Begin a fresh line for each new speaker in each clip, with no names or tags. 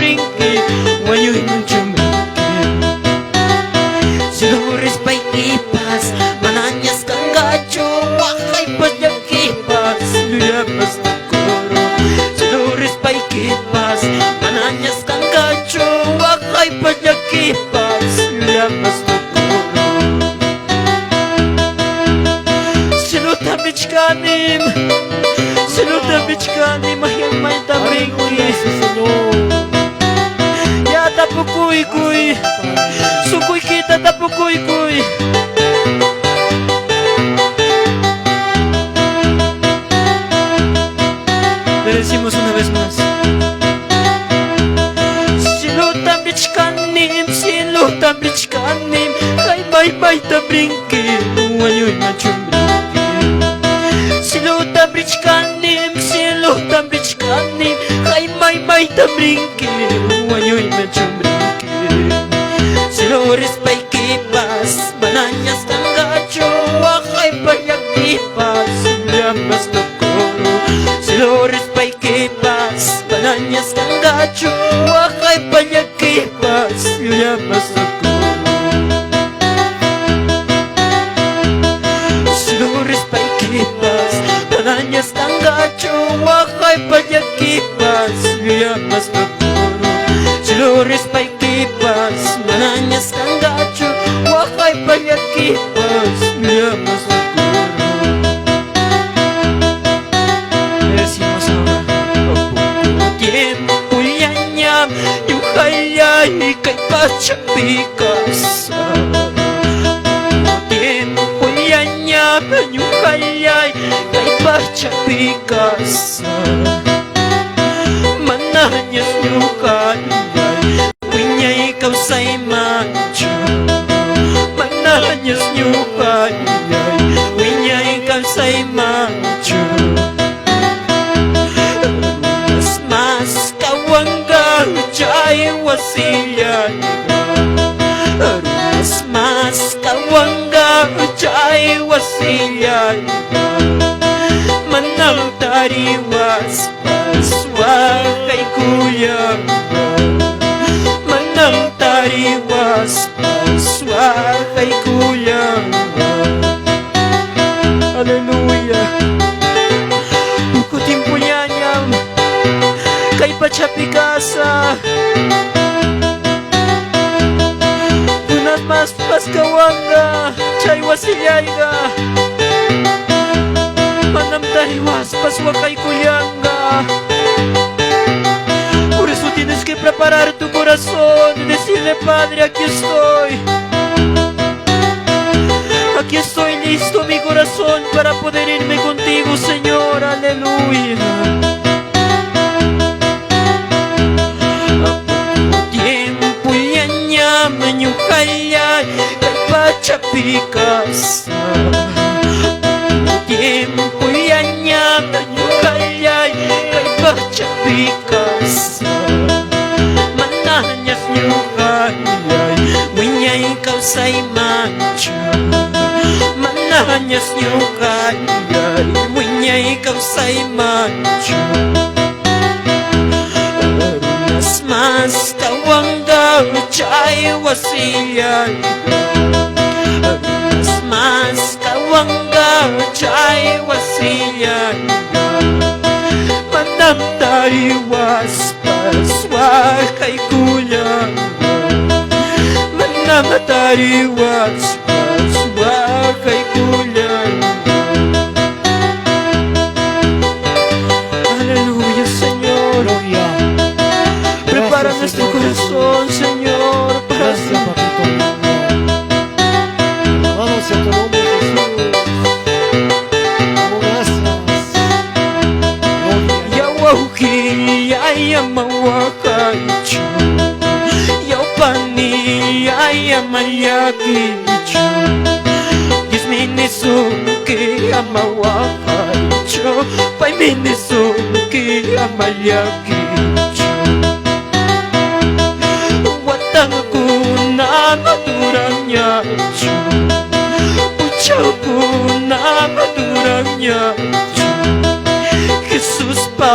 rinki, wañuymanchum rinki. Silurispaykipas manañas kanqachu waqaypas llakipas llullapas tukuru. Silurispaykipas manañas kanqachu waqaypas llakipas llullapas tukuru. Silutam richkanim, silutam richkanim, maytam
Aleluya,
rinki.
sí, Señor.
Ya tapukuykuy, sunquykita tapukuykuy. Le decimos una vez más. Silutam richkanim, silutam richkanim, hay may maytam rinki, wañuymanchum rinki. Silutam richkanim, silutam richkanim, hay may maytam rinki, wañuymanchum rinki. Silurispaykipas, manañas kanqachu, waqaypas llakipas, llapas tukuru. Silurispaykipas, manañas kanqachu, waqaypas llakipas, llapas tukuru. Silurispaykipas, manañas kanqachu, waqaypas llakipas, llapas tukuru. Silurispaykipas, manañas kanqachu, waqaypas llakipas, llapas tukuru. Le decimos ahora, poco tiempollañam, ñuqallay kay pachapi kasaq. Tiempollañam, ñuqallay kay pachapi kasaq. Manañas ñuqallay wiñay kawsaymanchu. Manañas ñuqallay wiñay kawsaymanchu. Runas mas kawanqa chay wasillayqa. Runas mas kawanqa chay wasillayqa. Manam tariwaspas waqaykullanqa. Manam tariwaspas waqaykullanqa. Aleluya. Poco tiempollañam kay pachapi kasaq. Runas mas paskawanqa chay wasillayqa. Manam tariwaspas waqaykullanqa. Por eso tienes que preparar tu corazón y decirle: Padre, aquí estoy. Aquí estoy listo mi corazón para poder irme contigo, Señor. Aleluya. Tiempollañam ñuqallay kay pachapi kasaq. Tiempollañam ñuqallay kay pachapi kasaq. Manañas ñuqallay wiñay kawsaymanchu. Manañas ñuqallay wiñay kawsaymanchu. Runas mas kawanqa chay wasillayqa. Runas mas kawanqa chay wasillayqa. Manam tariwaspas waqaykullanqa. Manam tariwaspas waqaykullanqa. Aleluya, Señor.
Gloria.
Prepara
Gracias,
nuestro
Señor
corazón,
Jesús.
Señor, para
Gracias, papito lindo. Alabado sea tu nombre, Jesús. Damos gracias. Gloria.
Yaw wawqillay ama waqaychu. Yaw panillay ama llakiychu. Diosmi nisunki ama waqaychu. Paymi nisunki ama llakiychu. Watakuna maturanñachu. Punchawkuna maturanñachu. Jesuspa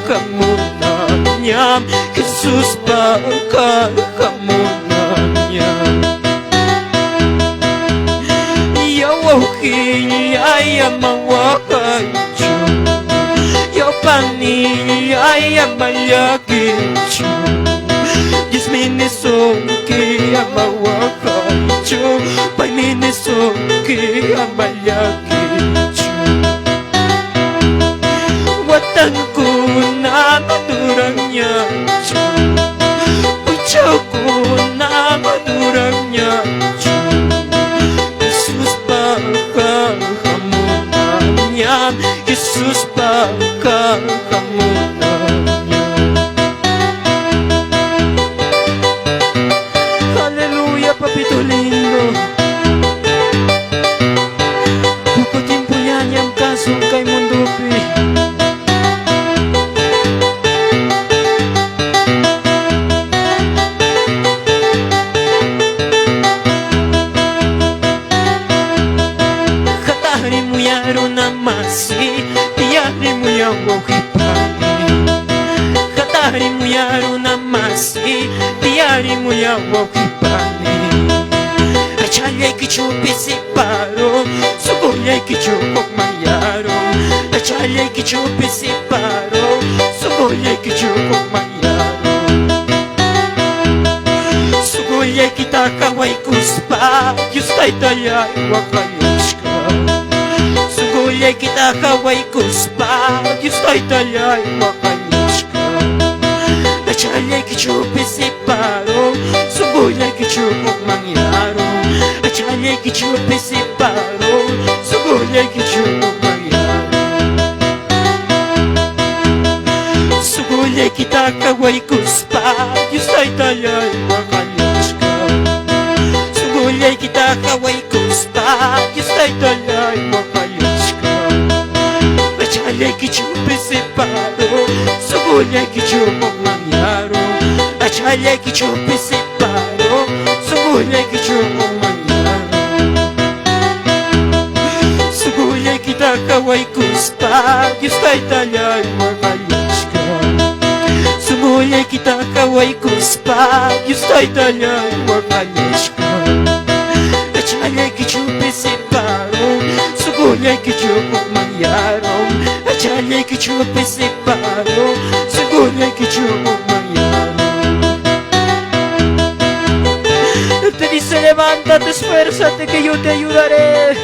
hamunanñam. Hamunanñam Jesuspa hamunanñam. Ya wawqillay ama waqaychu, ya panillay ama llakichu, Diosmi nisunki ama waqaychu, paymi nisunki ama llakichu. Watankuna maduranñachu, punchawkuna maduranñachu, Jesuspa hamunanñam, Jesuspa hamunanñam. Aleluya, papito lindo. Poco tiempo ñañam kasun kay mundopi. Hatarimuya runa masi, tiyarimuya wawqipani. Hatarimuya runa masi, tiyarimuya wawqipani. Achallaykichu pisiparo, sunqullaykichu hukmanyaro. Achallaykichu pisiparo, sunqullaykichu hukmanyaro. Sunqullaykita qawaykuspa, Dios taytallay waqayachka. Sunqullaykita qawaykuspa, Dios taytallay waqayachka. Achallaykichu pisiparo, sunqullaykichu hukmanyaro. Achallaykichu pisiparo, sunqullaykichu hukmanyaro. Sunqullaykita qawaykuspa, Dios taytallay waqayachka. Sunqullaykita qawaykuspa, Dios taytallay waqayachka. Achallaykichu pisiparo, sunqullaykichu hukmanyaro. Achallaykichu pisiparo, sunqullaykichu hukmanyaro. Sunqullaykita qawaykuspa, Dios taytallay waqayachka. Sunqullaykita qawaykuspa, Dios taytallay waqayachka. Achallaykichu pisiparo, sunqullaykichu hukmanyaro. Achallaykichu pisiparo, sunqullaykichu hukmanyaro. Él te dice, levántate, esfuérzate, que yo te ayudaré.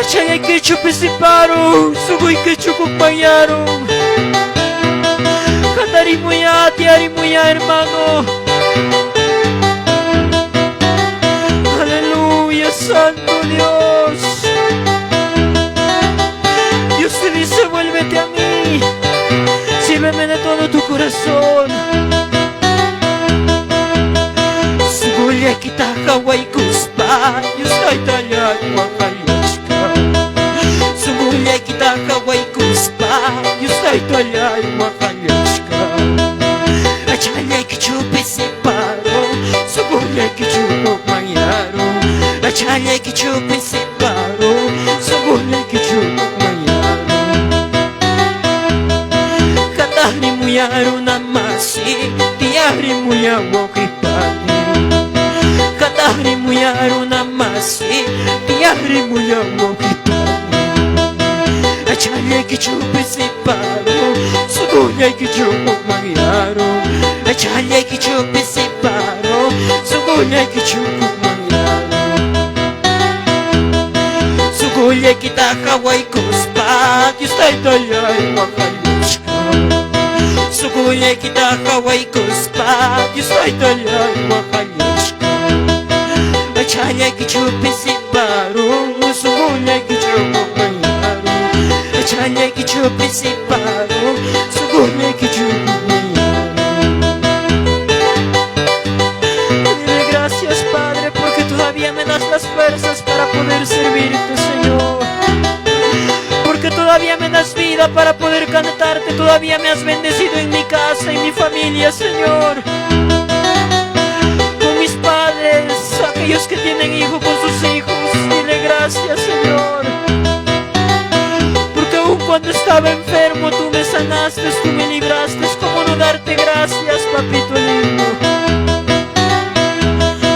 Achallaykichu pisiparo, sunquykichu hukmanyaro. Hatarimuya, tiyarimuya, hermano. Aleluya, Santo Dios. Dios te dice, vuélvete a mí. Sírveme de todo tu corazón. Sunqullaykita qawaykuspa, Dios taytallay waqayachka. Sunqullaykita qawaykuspa, Dios taytallay waqayachka. Achallaykichu pisiparo, sunqullaykichu hukmanyaro. Achallaykichu pisiparo, sunqullaykichu hukmanyaro. Hatarimuya runa masi, tiyarimuya wawqipani. Hatarimuya runa masi, tiyarimuya wawqipani. Achallaykichu pisiparo, sunqullaykichu hukmanyaro. Achallaykichu pisiparo, sunqullaykichu hukmanyaro. Sunqullaykita qawaykuspa, Dios taytallay waqayachka. Sunqullaykita qawaykuspa, Dios taytallay waqayachka. Achallaykichu pisiparo, sunqullaykichu hukmanyaro. Achallaykichu pisiparo, sunqullaykichu hukmanyaro. Dile gracias, Padre, porque todavía me das las fuerzas para poder servirte, Señor. Porque todavía me das vida para poder cantarte. Todavía me has bendecido en mi casa y mi familia, Señor. Con mis padres, aquellos que tienen hijos con sus hijos, dile gracias, Señor. Porque aún Cuando estaba enfermo, tú me sanaste, tú me libraste. ¿Cómo no darte gracias, papito lindo?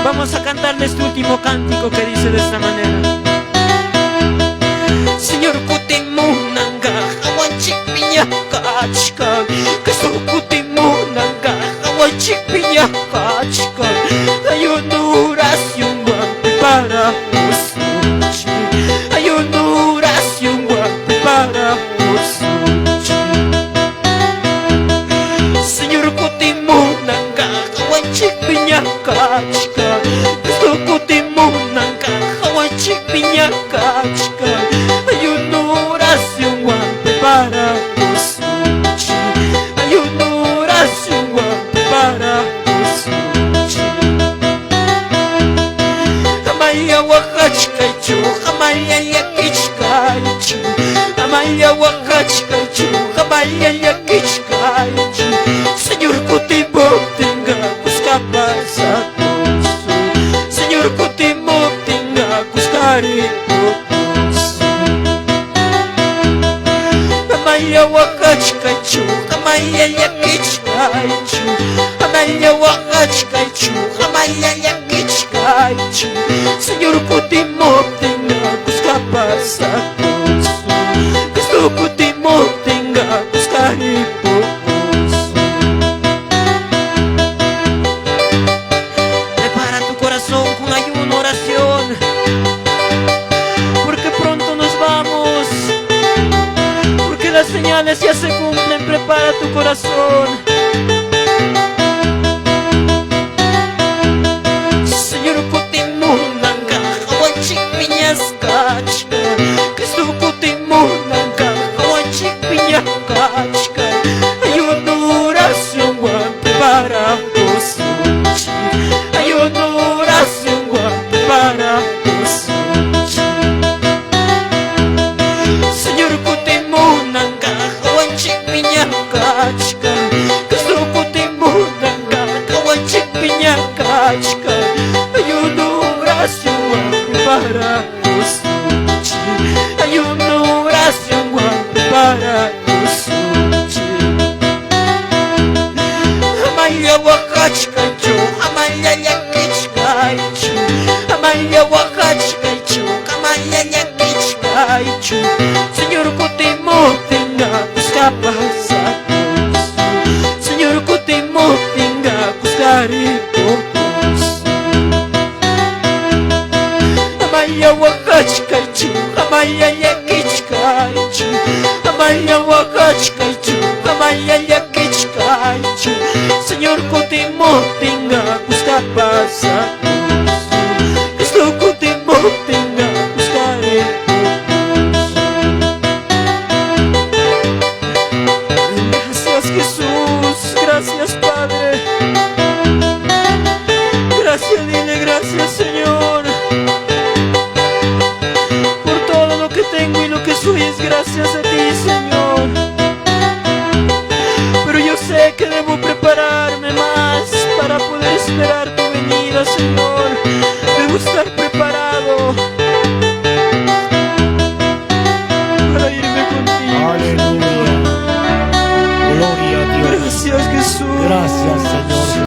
Vamos a cantarle este último cántico que dice de esta manera. Señor kutimunanga, hawanchik piñakachkan. Cristo kutimunanga, hawanchik piñakachkan. Hay una oración para usuchi. Hay una oración para usuchi. Señor kutimunanga, hawanchik piñakachkan. Cristo kutimunanga, hawanchik piñakachkan. Hay una oración para usuchi. Hay una oración para usuchi. Amaya waqachkaychu, amaya llakichkaychu. Amaya waqachkaychu, amaya llakichkaychu. Señor kutimuptinqa kuska pasakusun. Señor kutimuptinqa kuska ripukusun. Amaya waqachkaychu, amaya llakichkaychu. Amaya waqachkaychu, amaya llakichkaychu. Señor kutimuptinqa kuska pasakusun. Cristo kutimuptinqa kuska ripukusun. Prepara tu corazón con ayuno, oración, porque pronto nos vamos, porque las señales ya se cumplen. Prepara tu corazón. Señor kutimunanqa, hawanchik piñaskachkan. Cristo kutimunanqa, hawanchik piñakachkan. Hay una oración para usuchi. Hay una oración para usuchi. Señor kutimunanqa, hawanchik piñakachkan. Cristo kutimunanqa, hawanchik piñakachkan. Hay una oración para usuchi. Hay una oración para usuchi. Amaya waqachkaychu, amaya llakichkaychu. Amaya waqachkaychu, amaya llakichkaychu. Señor kutimuptinqa kuska pasakusun. Señor kutimuptinqa kuska ripukusun. Amaya waqachkaychu, amaya llakichkaychu. Amaya waqachkaychu, amaya llakichkaychu. Señor kutimuptinqa kuska pasakusun. Cristo kutimuptinqa kuska ripukusun. Gracias Jesús, gracias Padre. Gracias, dile gracias Señor. Por todo lo que tengo y lo que soy es gracias a ti, Señor. Pero yo sé que debo prepararme más para poder esperar tu venida, Señor. Debo estar preparado para irme contigo,
Aleluya.
Señor.
Gloria a Dios.
Gracias, Jesús.
Gracias,